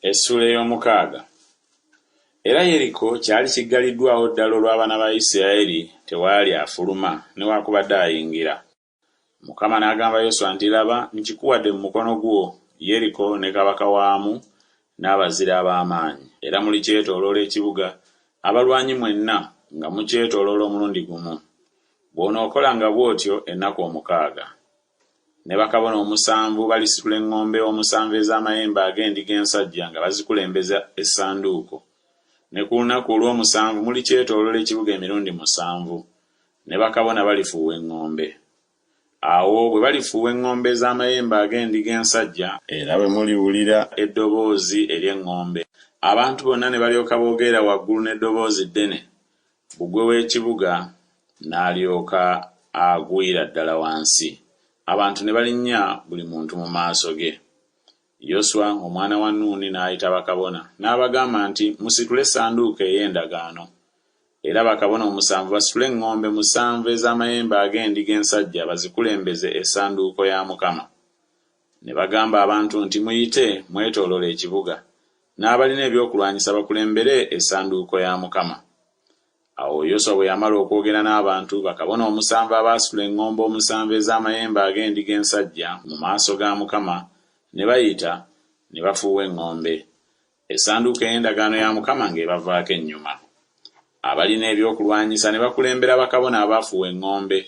Essuula ey'omukaaga. Era Yeriko kyali kiggaliddwawo ddala olw'abaana ba Isiraeri, tewaali afuluma newakubadde ayingira. Mukama n'agamba Yoswa nti Laba, nkikuwadde mu mukono gwo, Yeriko ne kabaka waamu n'abazira ab'amaanyi, era mulikyetooloola ekibuga, abalwanyi mwenna, nga mukyetooloola omulundi gumu. Bw'onookolanga bw'otyo ennaku omukaaga. Ne bakabona omusanvu balisitula eŋŋombe omusanvu ez'amayembe ag'endiga ensajja nga bazikulembeza essanduuko. Ne ku lunaku olw'omusanvu mulikyetooloola ekibuga emirundi musanvu, ne bakabona balifuuwa eŋŋombe. Awo bwe balifuuwa eŋŋombe ez'amayembe ag'endiga ensajja, era bwe muliwulira eddoboozi ery'eŋŋombe, abantu bonna ne balyoka boogerera waggulu n'eddoboozi ddene, bbugwe w'ekibuga n'alyoka agwira ddala wansi, abantu ne balinnya buli muntu mu maaso ge. Yoswa omwana wa Nuuni n'ayita bakabona, n'abagamba nti Musitule essanduuko ey'endagaano. Era bakabona omusanvu basitule eŋŋombe musanvu ez'amayembe ag'endiga ensajja bazikulembeze essanduuko ya Mukama. Ne bagamba abantu nti Muyite, mwetooloole ekibuga, n'abalina ebyokulwanyisa bakulembere essanduuko ya Mukama. Awo Yoswa bwe yamala okwogera n'abantu, bakabona omusanvu abaasitula eŋŋombe omusanvu ez'amayembe ag'endiga ensajja mu maaso ga Mukama ne bayita, ne bafuuwa eŋŋombe, essanduuko ey'endagaano ya Mukama ng'ebavaako ennyuma. Abalina ebyokulwanyisa ne bakulembera bakabona abaafuuwa eŋŋombe,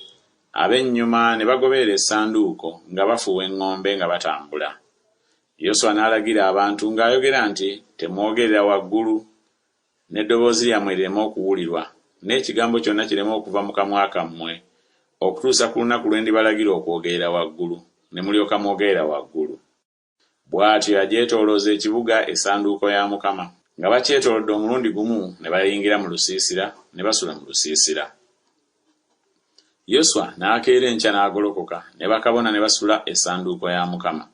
ab'ennyuma ne bagoberera essanduuko nga bafuuwa eŋŋombe nga batambula. Yoswa n'alagira abantu ng'ayogera nti Temwogerera waggulu, n'eddoboozi lyammwe lireme okuwulirwa, n'ekigambo kyonna kireme okuva mu kamwa kammwe, okutuusa ku lunaku lwe ndibalagira okwogerera waggulu, ne mulyoka mwogerera waggulu. Bw'atyo yagyetoolooza ekibuga essanduuko ya Mukama. Nga bakyetoolodde omulundi gumu, ne bayingira mu lusiisira, ne basula mu lusiisira. Yoswa n'akeera enkya n'agolokoka, ne bakabona ne basitula essanduuko ya Mukama.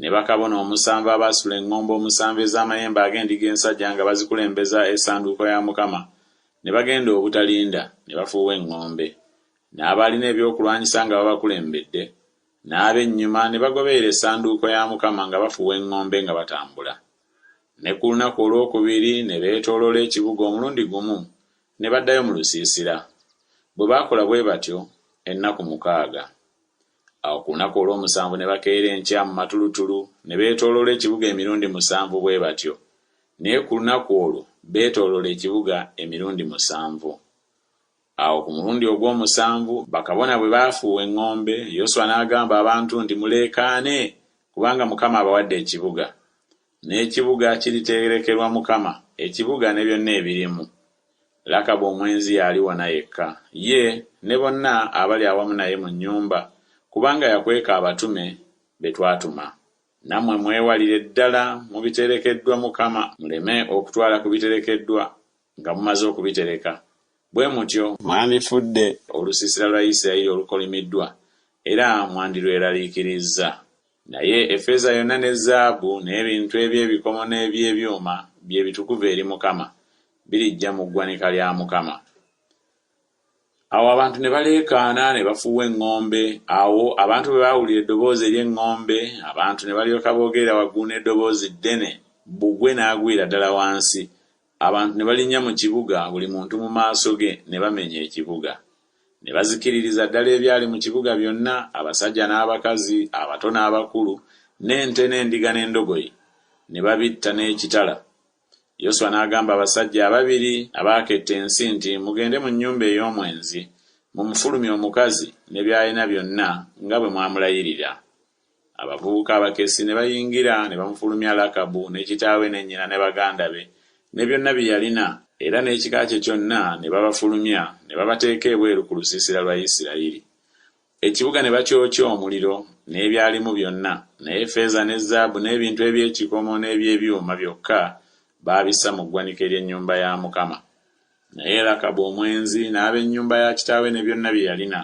Ne bakabona omusanvu abaasitula eŋŋombe omusanvu ez'amayembe ag'endiga ensajja nga bazikulembeza essanduuko ya Mukama, ne bagenda obutalinda, ne bafuuwa eŋŋombe. N'abaalina ebyokulwanyisa nga babakulembedde, n'ab'ennyuma ne bagoberera essanduuko ya Mukama nga bafuuwa eŋŋombe nga batambula. Ne ku lunaku olwokubiri ne beetooloola ekibuga omulundi gumu, ne baddayo mu lusiisira. Bwe baakola bwe batyo ennaku mukaaga. Awo ku lunaku olw'omusanvu ne bakeera enkya mu matulutulu ne beetooloola ekibuga emirundi musanvu bwe batyo. Naye ku lunaku olwo beetooloola ekibuga emirundi musanvu. Awo ku mulundi ogw'omusanvu bakabona bwe baafuuwa eŋŋombe, Yoswa n'agamba abantu nti, Muleekaane, kubanga Mukama abawadde ekibuga. N'ekibuga kiriterekerwa Mukama, ekibuga ne byonna ebirimu. Lakabu omwenzi y'aliwona yekka, ye ne bonna abali awamu naye mu nnyumba, kubanga yakweka abatume be twatuma. Nammwe mwewalire ddala mu biterekeddwa Mukama, muleme okutwala ku biterekeddwa nga mumaze okubitereka. Bwe mutyo mwandifudde olusiisira lwa Isirayiri olukolimiddwa, era mwandirweraliikirizza. Naye effeeza yonna ne zaabu n'ebintu eby'ebikomo n'eby'ebyuma bye bitukuvu eri Mukama, birijja mu ggwanika lya Mukama. Awo abantu ne baleekaana ne bafuuwa eŋŋombe. Awo abantu bwe baawulira eddoboozi ery'eŋŋombe, abantu ne balyoka boogerera waggulu n'eddoboozi ddene, bbugwe n'agwira ddala wansi. Abantu ne balinnya mu kibuga, buli muntu mu maaso ge, ne bamenya ekibuga. Ne bazikiririza ddala ebyali mu kibuga byonna, abasajja n'abakazi, abato n'abakulu, n'ente n'endiga n'endogoyi, ne babitta n'ekitala. Yoswa n'agamba abasajja ababiri abaaketta ensi nti, Mugende mu nnyumba ey'omwenzi, mumufulumye omukazi ne by'alina byonna nga bwe mwamulayirira. Abavubuka abakessi ne bayingira ne bamufulumya Lakabu ne kitaawe ne nnyina ne baganda be ne byonna bye yalina, era n'ekika kye kyonna ne babafulumya ne babateeka ebweru ku lusiisira lwa Isirayiri. Ekibuga ne bakyokya omuliro n'ebyalimu byonna, naye ffeeza ne zaabu n'ebintu eby'ekikomo n'eby'ebyuma byokka baabissa mu ggwanika ery'ennyumba ya Mukama. Naye Lakabu omwenzi n'ab'ennyumba ya kitaawe ne byonna bye yalina,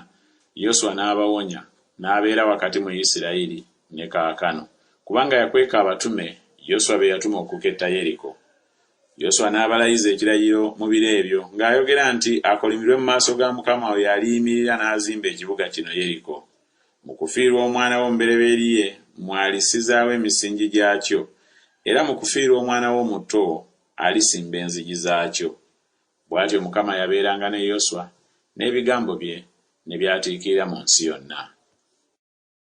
Yoswa n'abawonya, n'abeera wakati mu Isirayiri ne kaakano, kubanga yakweka abatume Yoswa be yatuma okuketta Yeriko. Yoswa n'abalayiza ekirayiro mu biro ebyo ng'ayogera nti Akolimirwe mu maaso ga Mukama oyo aliyimirira n'azimba ekibuga kino Yeriko. Mu kufiirwa omwana we omubereberye mw'alissizaawo emisingi gyakyo, Era mu kufiirwa omwana we omuto alisimba enzigi zaakyo. Bw'atyo Mukama yabeeranga ne Yoswa, n'ebigambo bye ne byatiikirira mu nsi yonna.